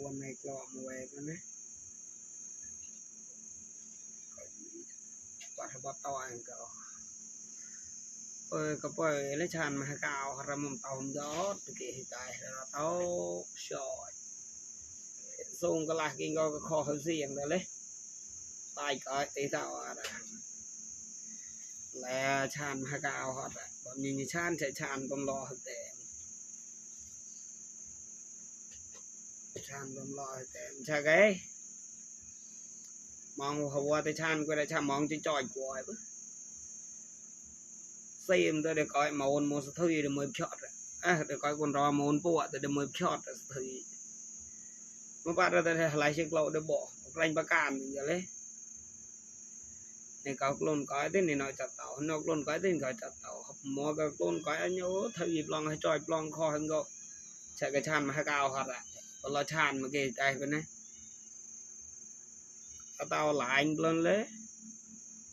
วันในกลอมเวทนะปัทบตอยก็ก็ปล่อยและชานมากาวรำมตองยอดตะกี้ตายแล้วเต้าชอยส่งก็ลากกินก็คอเสียงเลยตายก็ตีเต้าอะไรแล้วชานมากาวฮอดแบบนี้ชานใช้ชานต้องรอแต่ชานต้องรอแต่ใช่ไงมองหัวแต่ชานก็ได้ชานมองจะจ่อยกว่าปะxem tôi để coi môn một thứ để mới chọn để coi con rò môn bộ để mới chọn thì mà bắt ra đây lại chiếc lậu để bỏ ranh bạc càn mình vậy này các luôn coi thế này nói chặt tàu nó luôn coi thế này chặt tàu học mua các luôn coi anh nhớ thời long hay tròi long kho hơn go chạy cái chàn mà hay cao hoặc là lo chàn mà kì tay bên này tao lại anh lên lấy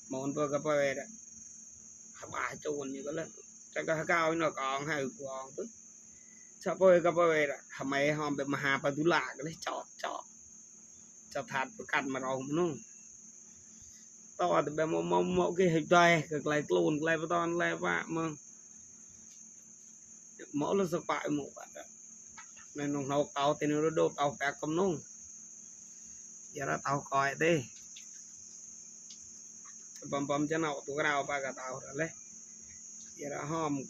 môn vừa gặp về đấy bà chôn như cái chắc cái cao nó còn hay còn tức sao bây giờ bây giờทำไม hòm เป็นมหาปตุลาก็เลยจอดจะถัดประกันมาเรานู่นต่อแต่แบบมอcái hình tay cái lại clone lại bắt toàn lại vạ mà mỗi lần sập bại một bạn nên nó tàu thì nó đốt tàu cả cầm nung giờ nó tàu còi đi bầm cho nào tụi cái nào ba cả tàu rồi đấy giờ đã hòm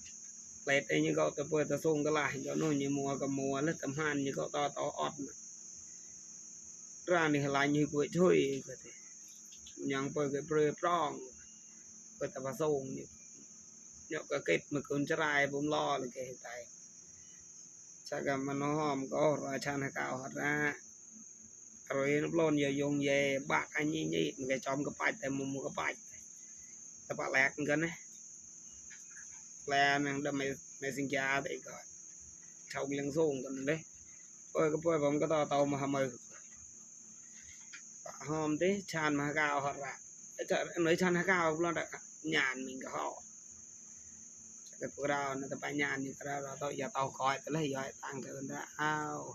lẹt ấy như cậu tập bơi tập sung cái lại cho nó như mùa cầm mùa lấy tầm han như cậu to ọt ra này lại như quậy chơi nhang bơi cái bơi prong bơi tập sung như nhậu cái kết mà con trai bông lo là cái tay chắc là mà nó hòm có rồi chan hay cào hạt ra rồi nó lon giờ dùng về bạc anh như cái chom cái bạch tại mùng cái bạch tập bạc lẹt cái này là đâm mày sinh cha thì gọi sau lần xuống còn đấy ơi cái bơi bóng cái tàu mà mày hôm thế chan mà cao hoặc là nói chan cao lo đã nhàn mình cả họ cái tàu nó tập nhàn như cái đó tao giờ tàu coi tới lấy rồi tăng cái đó ao